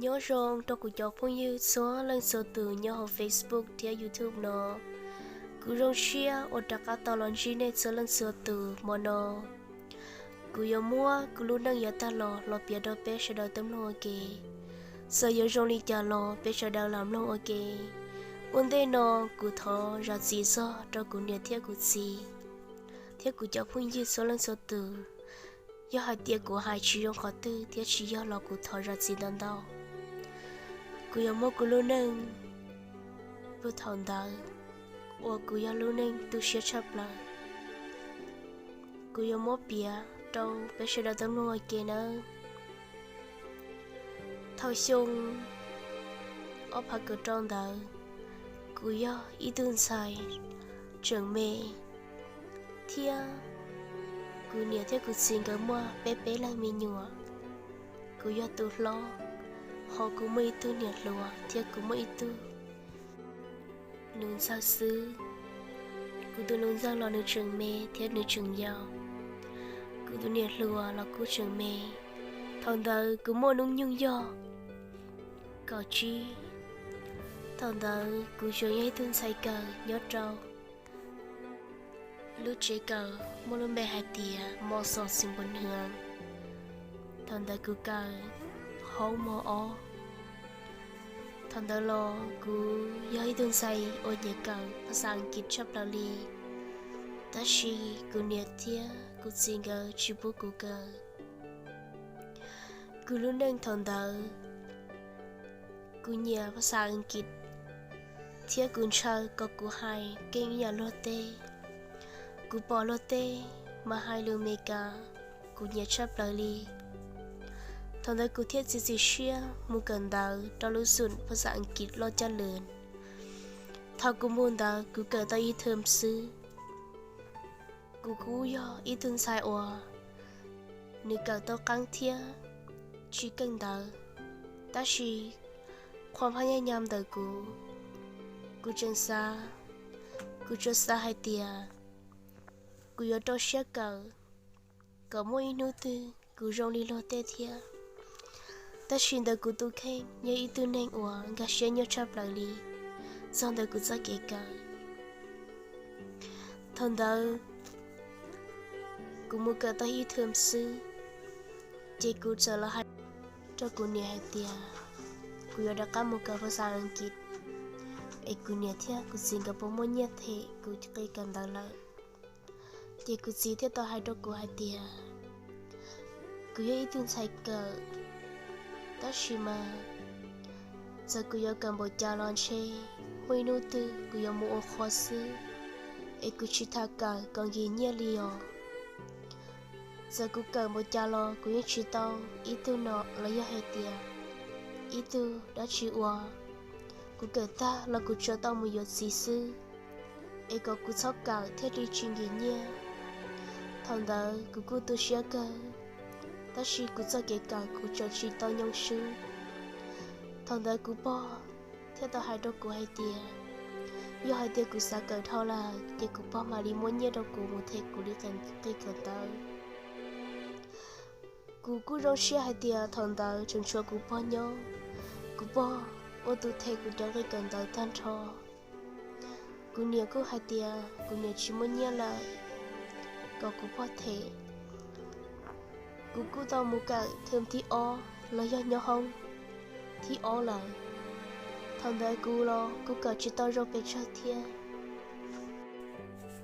Nyob zoo rau kuv cov phooj ywg txhua leej txhua tus nyob hauv Facebook thiab YouTube no. Kuv zoo siab uas rov qab tau los ntsib nej txhua leej txhua tus hmo no. Kuv yuav muab kuv lub neej yav tag los los piav rau peb sawv daws tau mloog ua ke. Txawm yuav zoo li cas los peb sawv daws lam mloog ua ke. Ua ntej no kuv thov zam txim txog rau kuv niam thiab kuv txiv thiab kuv cov phooj ywg txhua leej txhua tus. Yog hais tias kuv hais tsis zoo qhov twg thiab tsis yog los kuv thov zam txim ntau ntau. Kuv yuav muab kuv lub neej puag thaum ntawd uas kuv yog lub neej tu siab tshaj plaws, kuv yuav muab piav rau peb sawv daws tau mloog ua ke nawb. Thaum xyoo ob phav kaum rau ntawd, kuv yog ib tug ntxhais tseem me thiab kuv niam thiab kuv txiv nkawd muaj peb peb leeg me nyuam. Kuv yog tus hlob, ho kuv muaj ib tug niam hluas thiab kuv muaj ib tug nus ntxawg xwb. Kuv tus nus ntxawg los nws tseem me thiab nws tseem yau. Kuv tus niam hluas los kuj tseem me. Thaum ntawd kuv muaj hnub nyoog yog kaum tsib. Thaum ntawd kuv tseem yog ib tug ntxhais kawm nyob rau lub tsev kawm muaj lub npe hais tias Mos Xos Xeem Npos Nws. Thaum ntawd kuv kawm hauv mos ob. Thaum ntawd los kuv yog ib tug ntxhais uas nyiam kawm phas xas Askiv tshaj plaws li, tab sis kuv niam thiab kuv txiv nkawd tsis pub kuv kawm. Kuv lub neej thaum ntawd, kuv nyiam phas xas Askiv thiab kuv ntshaw kom kuv hais keej ib yam luag tej. Kuv pom luag tej mas hais lus Amelikas, kuv nyiam tshaj plaws li. Thaum ntawd kuv thiaj txiav txim siab mus kawm ntawv rau lub xum phas xas Askiv loj caj lwm. Thaum kuv mus ntawd kuv kawm tau ib thwm xwb. Kuv kuj yog ib tug ntxhais uas nws kawm tau qeeb thiab tsis keej ntawv, tab sis qhua phaj nyaj nyam ntawm kuv, kuv tseem xav, kuv tsuas xav hais tias kuv yuav rau siab kawm kom muaj ib hnub twg kuv zoo li luag tej thiab. Tab sis ntawm kuv tus kheej yog ib tug neeg uas nkag siab nyuaj tshaj plaws li txog ntawm kuv txoj kev kawm. Thaum ntawd kuv mus kawm tau ib thwm xwb, ces kuv txawm los hais rau kuv niam hais tias kuv yuav rov qab mus kawm phas xas Askiv, es kuv niam thiab kuv txiv nkawd puas muaj nyiaj them kuv qi kawm ntawv lawm. Ces kuv txiv thiaj tau hais rau kuv hais tias kuv yog ib tug ntxhais kawm, tab sis mas txawm kuv yuav kawm npaum cas los ntshe muaj ib hnub twg kuv yuav mus ua qhua xwb, es kuv tsis tham kawm kom nkim nyiaj li os. Txawm kuv kawm npaum cas los kuv yeej tsis tau ib tug nom los yog hais tias ib tug dab tsi ua. Kuv kawm tag los kuv tsuas tau mus yuav txiv xwb, es kom kuv txhob kawm thiaj li tsis nkim nyiaj. Thaum ntawd kuv kuj tu siab kawg, tab sis kuv txoj kev kawm kuv tseem tsis tau nyoo swb. Thaum ntawd kuv pog thiaj tau hais rau kuv hais tias yog hais tias kuv xav kawm dhau lawm ces kuv pog mam li muab nyiaj rau kuv mus them kuv li qi kawm ntawv. Kuv kuj zoo siab hais tias thaum ntawd tseem tshuav kuv pog nyob, kuv pog ua tus them kuv cov nqi kawm ntawv tag nrho. Kuv niam kuj hais tias kuv niam tsis muaj nyiaj lawm, kom kuv pog them. Kuv kuj tau mus kawm thwm thib ob los yog nyob hoob thib ob lawm. Thaum ntawd kuv los kuv kawm tsis tau zoo pes tsawg thiab.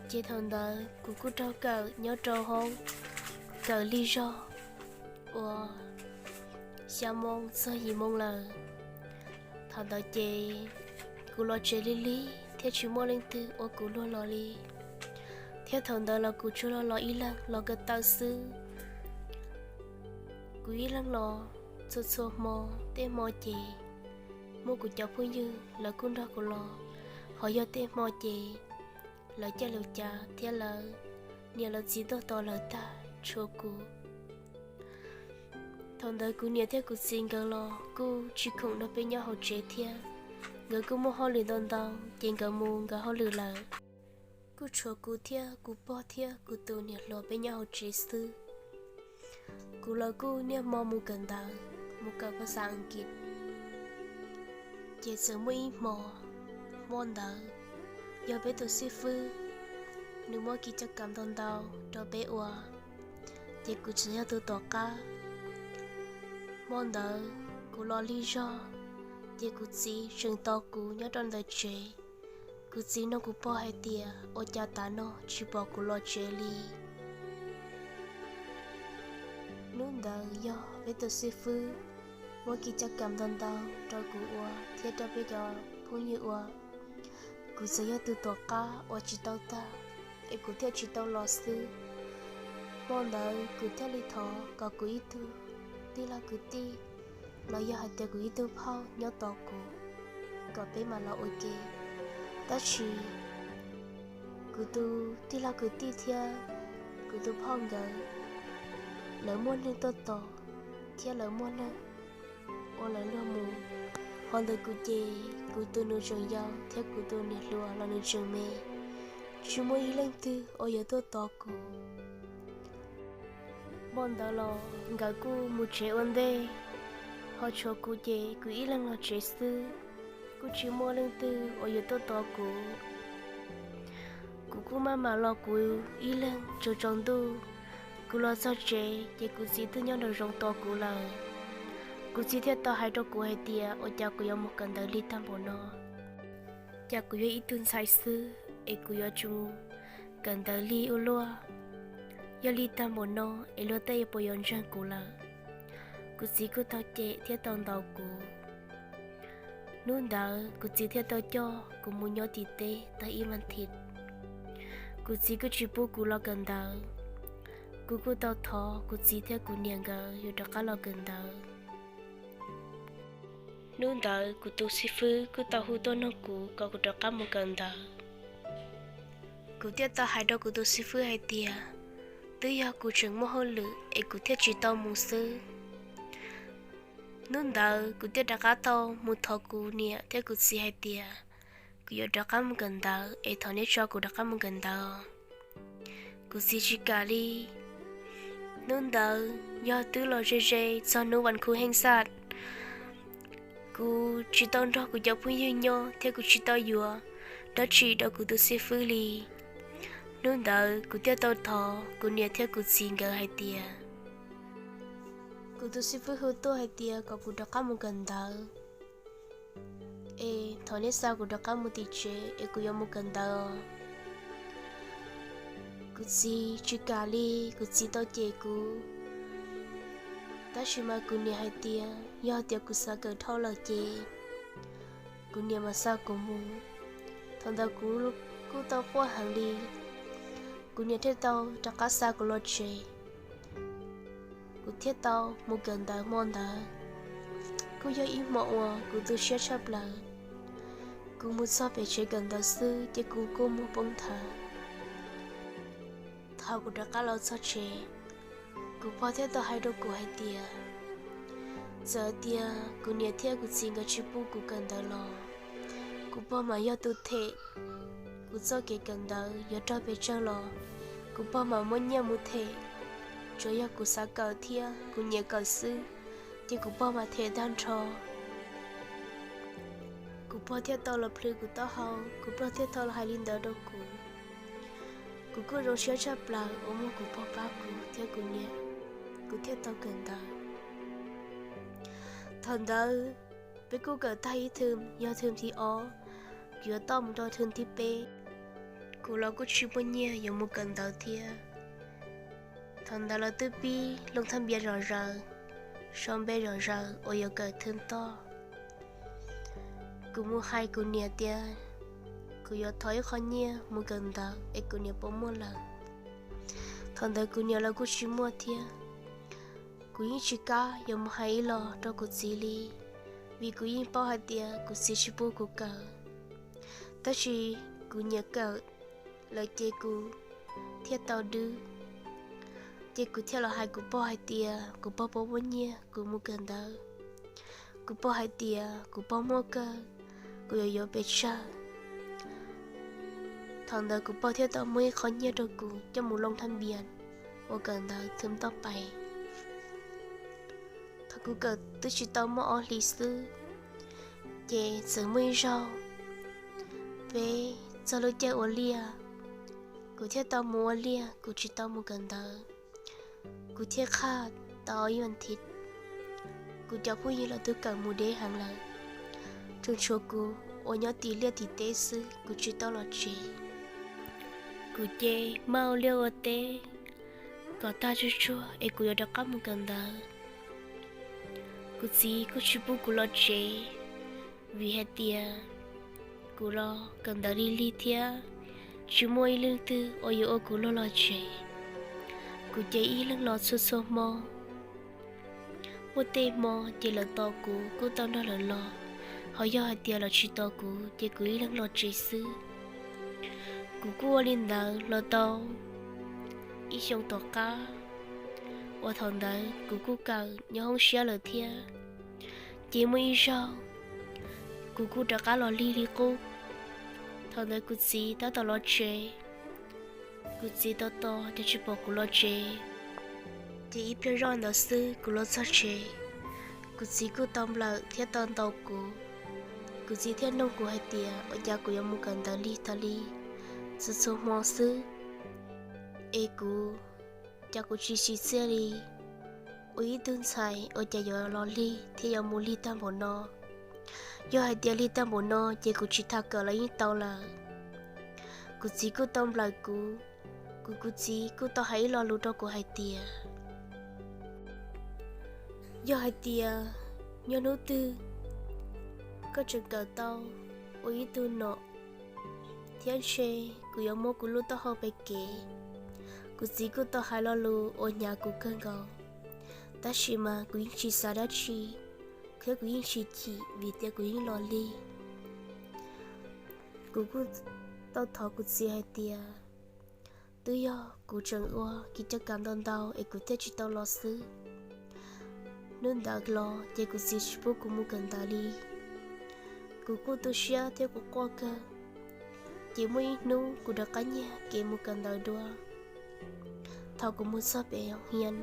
Ces thaum ntawd kuv kuj raug kawm nyob rau hoob kawm lig zog uas xya moo txog yim moo lawm. Thaum ntawd ces kuv los tsev lig lig thiab tsis muaj leej twg ua kuv luag los li. Thiab thaum ntawd los kuv tsuas los los ib leeg los ko taw xwb. Kuv ib leeg los txhua txhua hmo, tej hmo ces muaj kuv cov phooj ywg lawv kuj nrog kuv los, ho yog tej hmo ces lawv caij lawv cav thiab lawv niam lawv txiv tuaj tos lawv tag tshuav kuv. Thaum ntawd kuv niam thiab kuv txiv nkawd los kuj tsis khoom nrog peb nyob hauv tsev thiab, nkawd kuj muaj hauj lwm ntau ntau ces nkawd mus nkawd hauj lwm lawm. Kuj tshuav kuv thiab kuv pog thiab kuv tus niam hluas peb nyob hauv tsev xwb. Kuv los kuj niaj hmo mus kawm ntawv, mus kawm phas xas Askiv. Ces txawm muaj ib hmo, hmo ntawd yog peb tus xib fwb, nws muab kis caj kam ntau ntau rau peb ua, ces kuv tseem yog tus tom qab. Hmo ntawd kuv los lig zog, ces kuv txiv tseem tos kuv nyob rau ntawm tsev. Kuv txiv nug kuv pog hais tias ua cas tav no tsis pom kuv los tsev li. Hnub ntawd yog peb tus xib fwb muab kis caj kam ntau ntau rau kuv ua thiab rau peb cov phooj ywg ua. Kuv txawm yog tus tom qab ua tsis tau tag, es kuv thiaj tsis tau los xwb. Hmo ntawd kuv thiaj li thov kom kuv ib tug tij laug kwv tij, los yog hais tias kuv ib tug phauj nyob tos kuv, kom peb mam los ua ke. Tab sis kuv tus tij laug kwv tij thiab kuv tus phauj nkawd, lawv muaj neeg tuaj tos thiab lawv muaj neeg ua lawv luag mus. Hos ntawm kuv ces kuv tus nus tseem yau thiab kuv tus niam hluas los nws tseem me, tsis muaj ib leej twg uas yuav tuaj tos kuv. Hmo ntawd los nkawd kuj mus tsev ua ntej, ho tshuav kuv ces kuv ib leeg los tsev xwb, kuj tsis muaj leej twg uas yuav tuaj tos kuv. Kuv kuj maj mam los kuv ib leeg tsaus tsaus ntuj. Kuv los txog tsev ces kuv txiv twb nyob nraum zoov tos kuv lawm. Kuv txiv thiaj tau hais rau kuv hais tias ua cas kuv yuav mus kawm ntawv lig tag npaum no, cas kuv yog ib tug ntxhais xwb es kuv yuav tsum kawm ntawv lig ua luaj. Yog lig tag npaum no es luag tej puas yuav ntseeg kuv lawm? Kuv txiv kuj tau cem thiab tau ntaus kuv. Hnub ntawd kuv txiv thiaj tau coj kuv mus nyob tim teb tau ib vas thiv. Kuv txiv kuj tsis pub kuv los kawm ntawv. Kuv kuj tau thov kuv txiv thiab kuv niam nkawd yuav rov qab los kawm ntawv. Hnub ntawd kuv tus xib fwb kuj tau hu tuaj nug kuv kom kuv rov qab mus kawm ntawv. Kuv thiaj tau hais rau kuv tus xib fwb hais tias twb yog kuv tseem muaj hauj lwm es kuv thiaj tsis tau mus xwb. Hnub ntawd kuv thiaj rov qab tau mus thov kuv niam thiab kuv txiv hais tias kuv yuav rov qab mus kawm ntawv es thov neb tso kuv rov qab mus kawm ntawv. Kuv txiv tsis kam li. Hnub ntawd yog twb los ze ze txog hnub vas khuv heej xaj, kuv tsis tau nrog kuv cov phooj ywg nyob thiab kuv tsis tau yuav dab tsi rau kuv tus xib fwb li. Hnub ntawd kuv thiaj tau thov kuv niam thiab kuv txiv nkawd hais tias kuv tus xib fwb hu tuaj hais tias kom kuv rov qab mus kawm ntawv, es thov neb xa kuv rov qab mus tim tsev es kuv yuav mus kawm ntawv. Kuv txiv tsis kam li, kuv txiv tau cem kuv. Tab sis mas kuv niam hais tias yog tias kuv xav kawm dhau lawm ces kuv niam mam xa kuv mus. Thaum ntawd kuv kuj tau quaj heev li, kuv niam thiaj tau rov qab xa kuv los tsev. Kuv thiaj tau mus kawm ntawv hmo ntawd. Kuj yog ib hmo uas kuv tu siab tshaj plaws. Kuv mus txog pem tsev kawm ntawv xwb ces kuv kuj muag poob nthav. Thaum kuv rov qab los txog tsev, kuv pog thiaj tau hais rau kuv hais tias txawm tias kuv niam thiab kuv txiv nkawd tsis pub kuv kawm ntawv los kuv pog mas yog tus them kuv txoj kev kawm ntawv yuav raug pes tsawg los kuv pog mas muab nyiaj mus them. Tsuas yog kuv xav kawm thiab kuv nyiam kawm xwb ces kuv pog mas them tag nrho. Kuv pog thiaj tau los plhws kuv taub hau, kuv pog thiaj tau los hais li ntawd rau kuv. Kuv kuj zoo siab tshaj plaws uas muaj kuv pog pab kuv thiab kuv niam, kuv thiaj tau kawm ntawv. Thaum ntawd peb kuj kawm tag ib thwm, yog thwm thib ob, kuv yuav toj mus rau thwm thib peb. Kuv los kuj tsis muaj nyiaj yuav mus kawm ntawv thiab. Thaum ntawd lawv twb pib loo thaj npias zom zaws, sau npe zom zaws uas yuav kawm thwm toj. Kuv mus hais kuv niam tias kuv yuav thov ib qho nyiaj mus kawm ntawv es kuv niam puas muaj lawm. Thaum ntawd kuv niam lawv kuj tsis muaj thiab. Kuv yeej tsis kam yuav mus hais ib los rau kuv txiv li, vim kuv yeej paub hais tias kuv txiv tsis pub kuv kawm. Tab sis kuv niam kawm lawm ces kuv thiaj tau dwb. Ces kuv thiaj los hais kuv pog hais tias kuv pog puas muaj nyiaj kuv mus kawm ntawv. Kuv pog hais tias kuv pog muaj kawg, kuv yuav yuav pes tsawg. Thaum ntawd kuv pog thiaj tau muab ib qho nyiaj rau kuv coj mus loo thaj npias uas kawm ntawv thwm toj pais. Kuv kawm twb tsis tau muaj ob hlis xwb, ces txawm muaj ib zaug peb txog lub caij ua liaj, kuv thiaj tau mus ua liaj, kuv tsis tau mus kawm ntawv. Kuv thiaj qhaj tau ib vas thiv, kuv cov phooj ywg los twb kawm mus deb heev lawm, tsuas tshuav kuv uas nyob tim liaj tim teb xwb, kuv tsis tau los tsev. Kuv ces maj ua liaj ua teb kom tag tsuj tsuag es kuv yuav rov qab mus kawm ntawv. Kuv txiv kuj tsis pub kuv los tsev, vim hais tias kuv los kawm ntawv lig lig thiab tsis muaj ib leej twg uas yuav ua kuv luag los tsev. Kuv ces ib leeg los txhua txhua hmo. Muaj tej hmo ces lawv tos kuv kuj tau nrog lawv los, ho yog hais tias lawv tsis tos kuv ces kuv ib leeg los tsev xwb. Kuv kuj ua li ntawd los tau ib xyoos tom qab, uas thaum ntawd kuv kuj kawm nyob hoob siab lawm thiab. Ces muaj ib zaug kuv kuj rov qab los lig li qub. Thaum ntawd kuv txiv tab tom los tsev, kuv txiv tos tos ces tsis pom kuv los tsev. Ces ib pliag zoj ntawd xwb kuv los txog tsev, kuv txiv kuj tau nplawm thiab tau ntaus kuv. Kuv txiv thiaj nug kuv hais tias ua cas kuv yuav mus kawm ntawv lig tag li, txhua txhua hmo xwb, es kuv, cas kuv tsis tsim txiaj li ua ib tug ntxhais ua cas yuav los lig thiab yuav mus lig tag npaum no. Yog hais tias lig tag npaum no ces kuv tsis tham kawm los yeej tau lawm. Kuv txiv kuj tau nplawm kuv, kuv, kuv txiv kuj tau hais ib lo lus rau kuv hais tias, yog hais tias nyob hnub twg koj tseem kawm tau ua ib tug nom thiab ntshe kuv yuav muab kuv lub taub hau pem kev. Kuv txiv kuj tau hais lo lus uas hnyav kuv kawg nkaus, tab sis mas kuv yeej tsis xav dab tsi, thiab kuv yeej tsis chim vim tias kuv yeej los lig. Kuv kuj tau thov kuv txiv hais tias twb yog kuv tseem ua kev coj kam ntau ntau es kuv thiaj tsis tau los xwb. Hnub ntawd los ces kuv txiv tsis pub kuv mus kawm ntawv li. Kuv kuj tu siab thiab kuv quaj kawg. Ces muaj ib hnub kuv rov qab nyiag kev mus kawm ntawv dua. Thaum kuv mus txog pem hoo hias,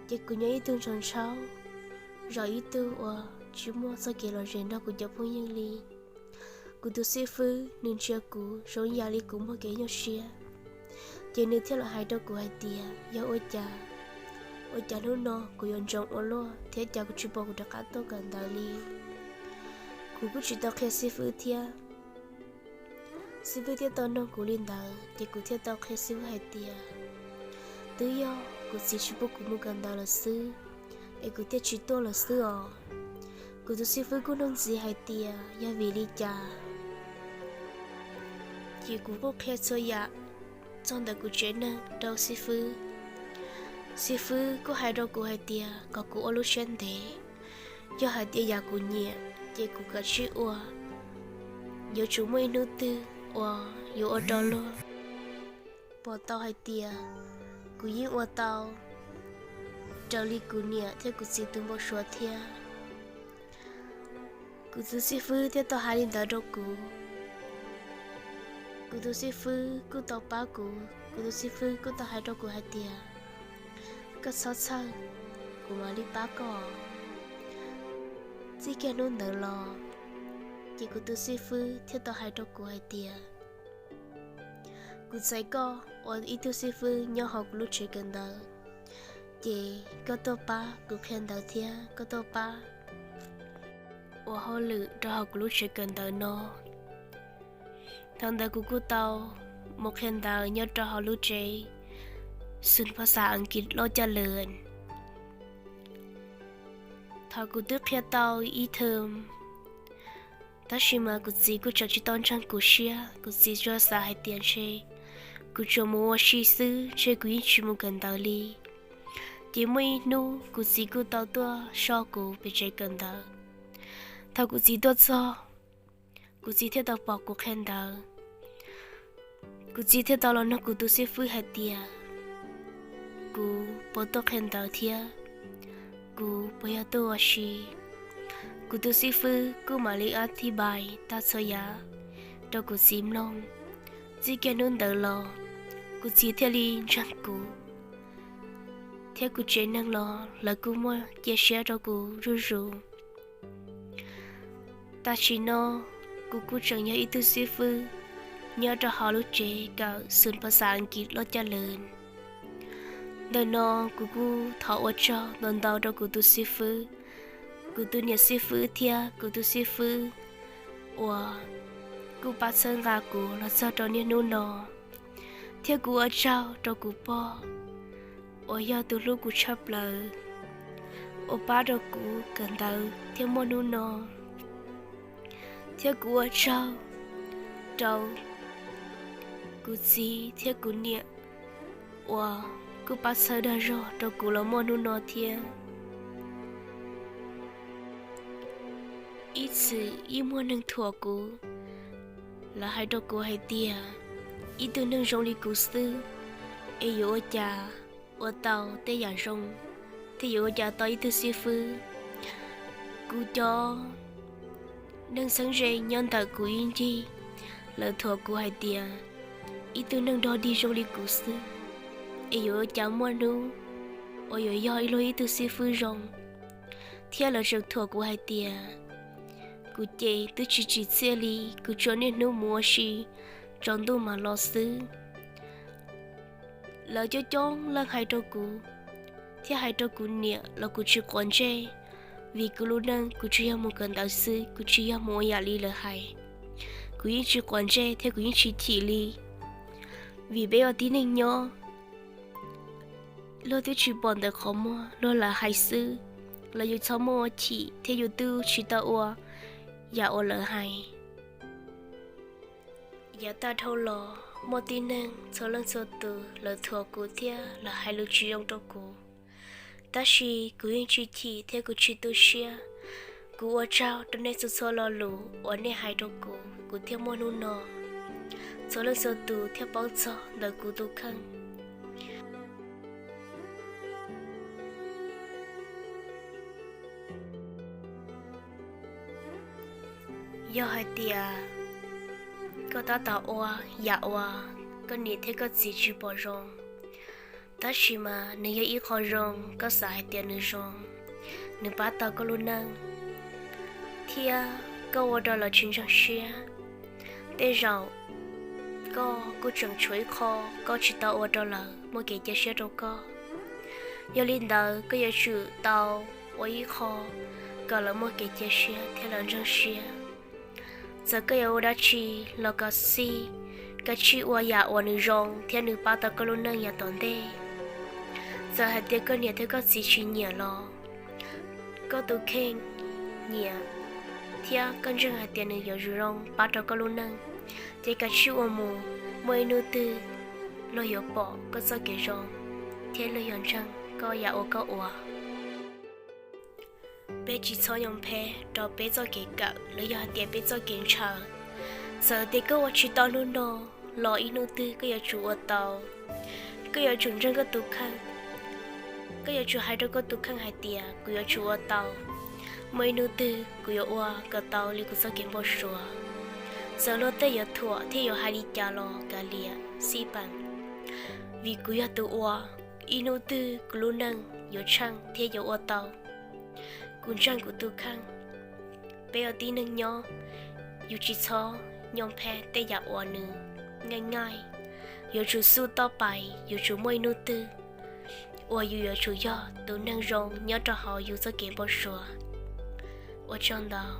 ces kuv nyob ib tug ntshaus ntshaus, zom ib tug uas tsis muaj txoj kev lom zem nrog kuv cov phooj ywg li. Kuv tus xib fwb nws ntsia kuv zoo yam li kuv muaj kev nyuaj siab, ces nws thiaj los hais rau kuv hais tias yog ua cas, ua cas hnub no kuv yuav ntsoov ua luaj thiab cas kuv tsis pom kuv rov qab tuaj kawm ntawv li. Kuv kuj tsis tau qhia xib fwb thiab. Xib fwb thiaj tau nug kuv li ntawd ces kuv thiaj tau qhia xib fwb hais tias twb yog kuv txiv tsis pub kuv mus kawm ntawv lawm xwb, es kuv thiaj tsis tuaj lawm xwb os. Kuv tus xib fwb kuj nug ntxiv hais tias yog vim li cas. Ces kuv kuj qhia txhua yam txog ntawm kuv tsev neeg rau xib fwb. Xib fwb kuj hais rau kuv hais tias kom kuv ua lub siab ntev, yog hais tias yam kuv nyiam ces kuv kav tsij ua, yuav tsum muaj ib hnub twg uas yuav ua rau luag pom tau hais tias kuv yeej ua tau raws li kuv niam thiab kuv txiv tus npau suav thiab. Kuv tus xib fwb thiaj tau hais li ntawd rau kuv. Kuv tus xib fwb kuj tau pab kuv, kuv tus xib fwb kuj tau hais rau kuv hais tias koj txhob txhawj, kuv mam li pab koj. Txij kiag hnub ntawd los, ces kuv tus xib fwb thiaj tau hais rau kuv hais tias kuv txais koj ua ib tug xib fwb nyob hauv kuv lub tsev kawm ntawv, ces koj tuaj pab kuv qhia ntawv thiab koj tuaj pab ua hauj lwm rau hauv kuv lub tsev kawm ntawv no. Thaum ntawd kuv kuj tau mus qhia ntawv nyob rau hauv lub tsev xwm phas xas Askiv loj caj lwm. Thaum kuv twb qhia tau ib thwm, tab sis mas kuv txiv kuj tseem tsis tau ntseeg kuv siab, kuv txiv tsuas xav hais tias ntshe kuv tsuas mus ua si xwb, ntshe kuv yeej tsis mus kawm ntawv li. Ces muaj ib hnub kuv txiv kuj tau tuaj soj kuv pem tsev kawm ntawv. Thaum kuv txiv tuaj txog, kuv txiv thiaj tau pom kuv qhia ntawv. Kuv txiv thiaj tau los nug kuv tus xib fwb hais tias kuv puas tuaj qhia ntawv thiab kuv puas yog tuaj ua si. Kuv tus xib fwb kuj mam li ab thib npais tag txhua yam rau kuv txiv mloog. Txij kiag hnub ntawd los, kuv txiv thiaj li ntseeg kuv, thiab kuv tsev neeg los lawv kuj muaj cia siab rau kuv zuj zus. Tam sim no kuv kuj tseem yog ib tug xib fwb nyob rau hauv lub tsev kawm xwm phas xas Askiv loj caj lwm. Ntawm no kuv kuj thov ua tsaug ntau ntau rau kuv tus xib fwb, kuv tus niam xib fwb thiab kuv tus xib fwb uas kuj pab txhawb nqa kuv los txog rau niaj hnub no. Thiab kuv ua tsaug rau kuv pog uas yog tus hlub kuv tshaj plaws, uas pab rau kuv kawm ntawv thiab muaj hnub no. Thiab kuv ua tsaug rau kuv txiv thiab kuv niam uas kuj pab txhawb dag zog rau kuv los muaj hnub no thiab. Ib txwm ib muaj neeg thuam kuv, lawv hais rau kuv hais tias ib tug neeg zoo li kuv xwb es yuav ua cas ua tau tej yam zoo, thiab yuav ua cas tau ib tug xib fwb. Kuv cov neeg txheeb ze nyob ntawm kuv ib ncig, lawv thuam kuv hais tias ib tug neeg dog dig zoo li kuv xwb es yuav ua cas muaj hnub uas yuav yog ib luag ib tug xib fwb zoo. Thiab lawv tseem thuam kuv hais tias kuv ces twb tsis tsim txiaj li, kuv tsuas niaj hnub mus ua si tsaus ntuj mas los xwb. Lawv coob coob leej hais rau kuv, thiab hais rau kuv niam los kuv tsis quav ntsej, vim kuv lub neej kuv tsuas yog mus kawm ntawv xwb, kuv tsis yog mus ua yam li lawv hais. Kuv yeej tsis quav ntsej thiab kuv yeej tsis chim li, vim peb ua tib neeg nyob, luag twb tsis pom ntawm qhov muag, luag lam hais xwb los yus txhob muaj ua chim thiab yus twb tsis tau ua yam uas lawv hais. Yav tag dhau los muaj tib neeg txhua leej txhua tus lawv thuam kuv thiab lawv hais lus tsis zoo rau kuv, tab sis kuv yeej tsis chim thiab kuv tsis tu siab. Kuv ua tsaug rau nej txhua txhua lo lus uas nej hais rau kuv, kuv thiaj muaj hnub no. Txhua leej txhua tus thiaj paub txog ntawm kuv tus kheej. Yog hais tias koj tab tom ua yam uas koj niam thiab koj txiv tsis pom zoo, tab sis mas nws yog ib qho zoo, koj xav hais tias nws zoo, nws pab tau koj lub neej, thiab koj ua rau lawv tsis ntseeg siab, tej zaum koj kuj tseem tshuav ib qho koj tsis tau ua rau lawv muaj kev cia siab rau koj. Yog li ntawd koj yuav tsum tau ua ib qho kom lawv muaj kev cia siab thiab lawv ntseeg siab. Txawm koj yuav ua dab tsi los kom xij, koj tsij ua yam uas nws zoo thiab nws pab tau koj lub neej yav tom ntej. Txawm hais tias koj niam thiab koj txiv tsis nyiam los koj tus kheej nyiam, thiab koj ntseeg hais tias nws yuav zoo pab rau koj lub neej, ces koj tsij ua mus, muaj ib hnub twg luag yuav pom koj txoj kev zoo, thiab luag yuav ntseeg koj yam uas koj ua. Peb tsis txhob nyoo phem rau peb txoj kev kawm los yog hais tias peb txoj kev ntshaw. Txawm tias koj ua tsis tau hnub no los ib hnub twg koj yuav tsum ua tau. Koj yuav tsum ntseeg koj tus kheej. Koj yuav tsum hais rau koj tus kheej hais tias kuv yuav tsum ua tau. Muaj ib hnub twg kuv yuav ua kom tau li kuv txoj kev npau suav. Txawm luag tej yuav thuam thiab yuav hais li cas los kav liam xij peem, vim kuv yog tus ua, ib hnub twg kuv lub neej yuav tsheej thiab yuav ua tau. Kuv ntseeg kuv tus kheej. Peb ua tib neeg nyob, yus tsis txhob nyoo phem tej yam uas nws nqaij nqaij. Yuav tsum xub toj pais, yuav tsum muaj ib hnub twg uas yus yuav tsum yog tus neeg zoo nyob rau hauv yus txoj kev npau suav. Ua tsaug ntau.